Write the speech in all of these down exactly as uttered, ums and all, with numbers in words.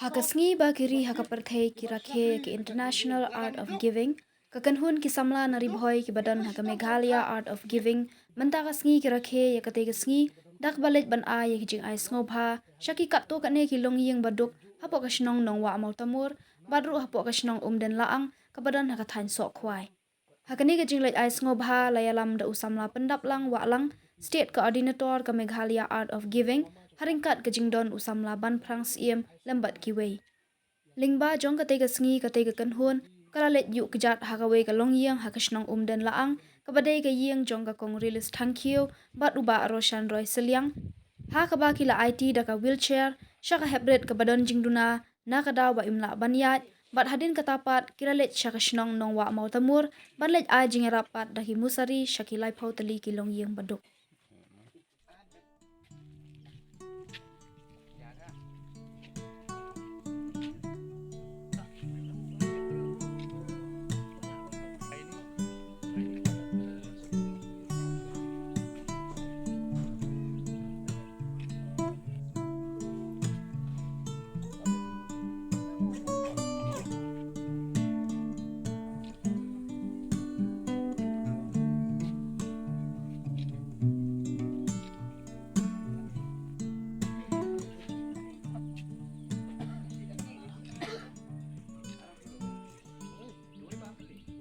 Ka sngi ba ki ri ha ka pyrthei ki rakhe ïa ka International Art of Giving, ka kynhun ki samla na Ri Bhoi kiba don ha ka Meghalaya Art of Giving mynta ka sngi ki rakhe ïa katei ka sngi da kaba leit ban ai ïa ki jingai sngewbha sha ki katto katne ki longïing baduk hapoh ka shnong Nongwah Mawtamur bad ruh hapoh ka shnong Umden Laang kaba don ha ka thaiñ Sohkhwai. Ha kane ka jingleit ai sngewbha la ïalam da u samla Pyndaplang Wahlang, State Coordinator ka Meghalaya Art of Giving, ha ryngkat ka jingdon u samla Banphrang Syiem lem bad kiwei. Lyngba jong katei ka sngi katei ka kynhun ka la leit ïuh kjat ha kawei ka longïing ha ka shnong Umden Laang kaba dei ka ïing jong ka Kong Rilis Thangkhiew bad u Bah Roshan Roy Sylliang, ha kaba ki la aiti da ka wheelchair sha ka heprit kaba don jingduna na ka daw ba im lah ban ïaid, bad hadien kata pat ki la leit sha ka shnong Nongwah Mawtamur ban leit ai jingïarap pat da ki musari sha ki laiphew tylli ki longïing baduk.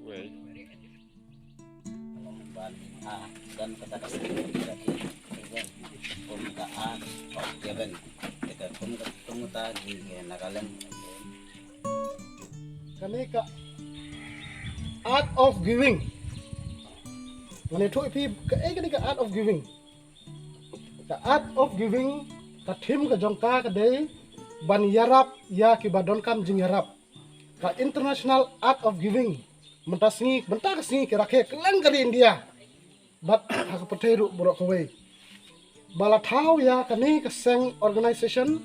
Wei. Ban, ah, dan kata kata kum ka art of giving. Kita kum ka tum ta di Nagaland. Kane ka art of giving. Mane thu ipi ka, eh, kane ka art of giving. Ka art of giving, ka theme ka jong ka ka dei ban ïarap ïa kiba donkam jingïarap. Ka International Art of Giving mynta sngi, mynta ka sngi ki rakhe kylleng ka ri India bad ha ka pyrthei ruh baroh kawei. Ba la thaw ïa kane ka seng organisation,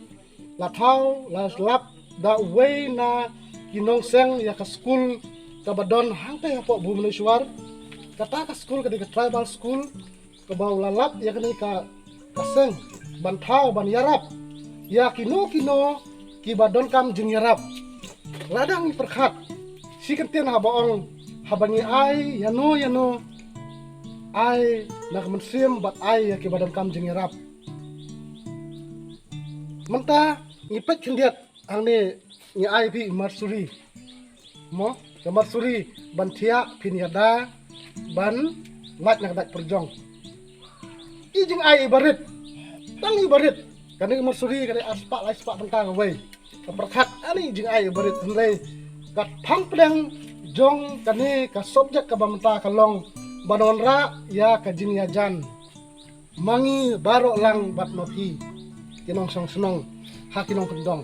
la thaw, la lap da uwei na ki nongseng ïa ka skul kaba don hangtei hapoh Bhubaneswar. Kata ka skul ka dei ka tribal school, kaba u la lap ïa kane ka, ka seng ban thaw ban ïarap ïa kino kino kiba donkam jingïarap. Lada ngi pyrkhat, shi kyntien haba ong, haba ngi ai ïano ïano, ai na ka mynsiem bad ai ïa kiba donkam jingïarap. Mynta ngi peit khyndiat, hangne ngi ai phi marsuri. Mo, ka marsuri ban thiah phin ïada ban lait na ka dait pyrjong. I jingai iba rit, tang iba rit, kane ka marsuri kane arspah laispah tyngka kawei. Ka pyrkhat ani jingai iba rit, hynrei ka thang pdeng jong kane ka subject kaba mynta ka long ban wanrah ïa ka jingïajan. Ma ngi baroh lang bad ma phi ki nongshong shnong ha ki nongkyndong.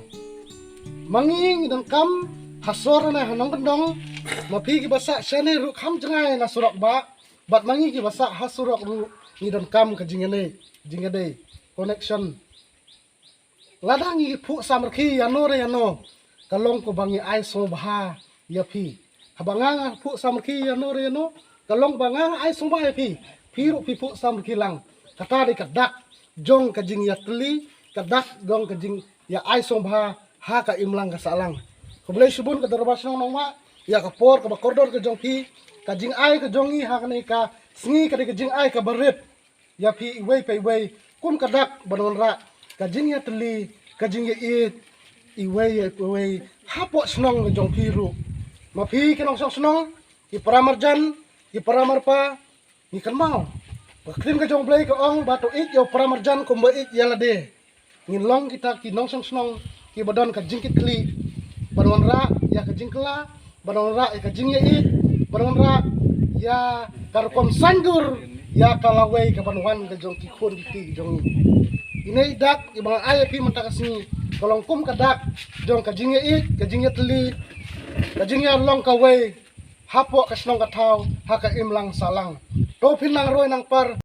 Ma ngi ngi donkam ha sor ne ha nongkyndong, ma phi kiba sah shane ruh kham jngai na surok ba, bad ma ngi kiba sah ha surok ruh ngi donkam ka jingïadei, jingïadei, connection. Lada ngi phuh samrkhie ïano re ïano, ka long kaba ngi ai sngewbha ïa phi. Haba nga nga phuh samrkhie ïano re ïano, ka long ba nga nga ai sngewbha ïa phi. Phi ruh phi phuh samrkhie lang. Kata dei ka dak jong ka jingïatylli, ka dak jong ka jingïa ai sngewbha ha ka imlang ka sahlang. Khublei shibun ka Dorbar Shnong Nongwah ïa ka por kaba kordor ka jong phi, ka jingai ka jong ngi ha kane ka sngi ka dei ka jingai kaba rit ïa phi iwei pa iwei, kum ka dak ban wanrah ka jingïatylli, ka jingïaieit iwei pa iwei hapoh shnong ka jong phi ruh. Ma phi ki nongshong shnong, ki para marjan, ki para marpa, ngi kynmaw ba ka ktien ka jong U Blei ka ong ba to ïeit ïa u para marjan kumba ïeit ïa lade. Ngin long kita ki nongshong shnong kiba don ka jingkitkhlieh ban wanrah ïa ka jingkylla, ban wanrah ïa ka jingïaieit, ban wanrah ïa ka rukom saiñdur ïa ka lawei kaban wan ka jong ki khun ki kti ki jong ngi. Ine i dak iba nga ai ïa phi mynta ka sngi ka long kum ka dak jong ka jingïaieit, ka jingïatylli, ka jingïalong kawei hapoh ka shnong ka thaw ha ka imlang sahlang. To phin nang roi nang par.